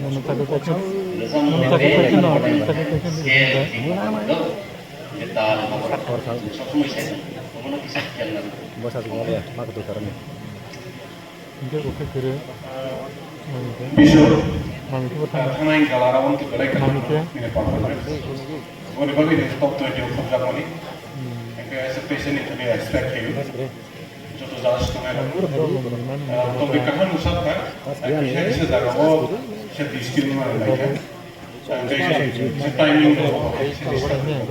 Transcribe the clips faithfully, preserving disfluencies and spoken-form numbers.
Nung sacrifice, nung sacrifice no, nung sacrifice no. Bwsa song ya, ma kutu karani. Hingke bo khe kere, mangke. Bisu, mangke bo thang. Thanai gala rawon tu belai ka. Mangke. Ini apa apa. Boni bagi ni top tu jauh kerja kali. Hingke as a patient itu dia expect you. Joto jala sitongnairok. Tongwi kaham wngsa kha. Kisa kisa jagao kisa discipline manwi laikha. Kisa timing rok kisa discipline.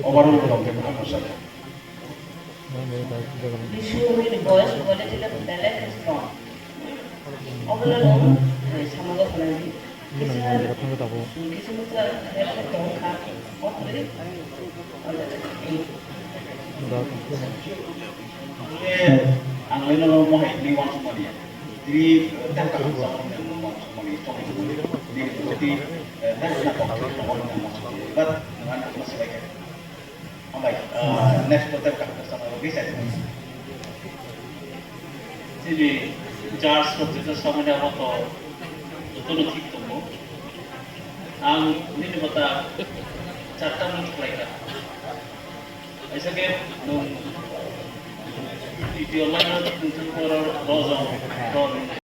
Overall rok kaham wngsa kha. Biswani boyos quality level belai khe strong. Obolano samungo phalangdi. Kisa, kisa mukha level tongkha. Ang le no mo hai ni wan sumani. Ni ta ka sa mo mo sumani to ni ni ti ta na ko mo mo sumani. But na na mo sumani. Hambai, ah, next quarter ka hambai sama lagi saya. Chini church rok jesa samani abo to jotono thik tongo. Ang nini bata charta mung khlaikha. Aisa ke nung video line rok nung thang koro rojong rok